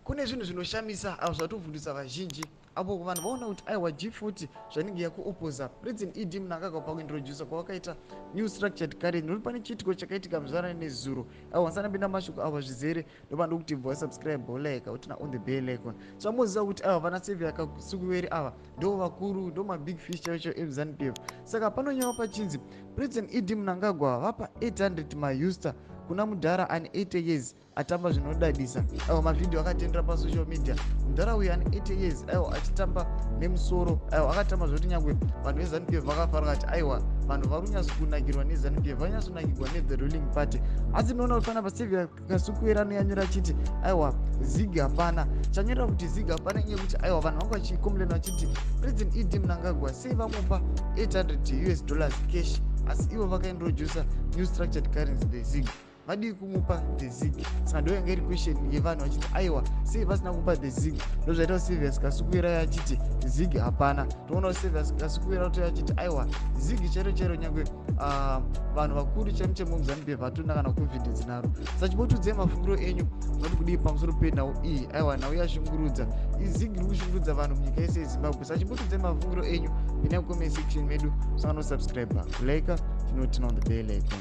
Kune zvinhu zvinoshamisa avo zvatovhundutsa vazhinji apo vanhu vaona kuti aiwa, G40 zvanenge yakuoposa President ED Mnangagwa pakuintrodusa kwavakaita new structured currency, nokuti pane chiitiko chakaitika muzvara nezuro. Aiwa, ndisanapinda mashoko ava zvizere, ndobva ndokuti bva wasubscribe, wolike, uturn on the bell icon. So amoziva kuti aiwa, vana Saviour Kasukuwere ava ndo vakuru, ndo mabig fish chaicho emuZANU PF. Saka panonyawa pachinzi President ED Mnangagwa vapa 800 maUSD kuna mudhara ane 80 years atamba zvinodadisa. Aiwa, mavhidhiyo akatendera pasocial media, mudhara uyu ane 80 years, aiwa, achitamba nemusoro. Aiwa, akatamba zvekuti nyangwe vanhu veZANU PF vakafara kati aiwa, vanhu vari kunyatsokunakirwa neZANU PF, vanyatsonakirwa nethe ruling party. Asi ndinoona kuti panapa Saviour Kasukuwere anoyanyura achiti aiwa, ZiG hapana. Chanyorera kuti ZiG hapana inyaya yekuti aiwa, vanhu vanga vachicomplaina vachiti President ED Mnangagwa sei vamupa 800 US dollars cash, asi ivo vakaintrodusa new structured currency, the ZiG. Vadii kumupa the ZiG? Saka ndo yanga iri question yevanhu vachiti aiwa, sei vasina kumupa the ZiG? Ndo zvaita Saviour Kasukuwere achiti ZiG hapana. Toona Saviour Kasukuwere kutoya achiti aiwa, ZiG chero chero, nyange vanhu vakuru chaimu chemo muZANU PF hatona kana confidence naro. Saka chimbotiudzai mafungiro enyu, munoti kudii pamusoro penhau iyi? Aiwa, nhau yashungurudza, iZiG iri kushungurudza vanhu munyika yese yeZimbabwe. Saka chimbotiudzai mafungiro enyu, pinai mucomment section medu, musanganosubscribe, kulike, tinoturn on the bell icon.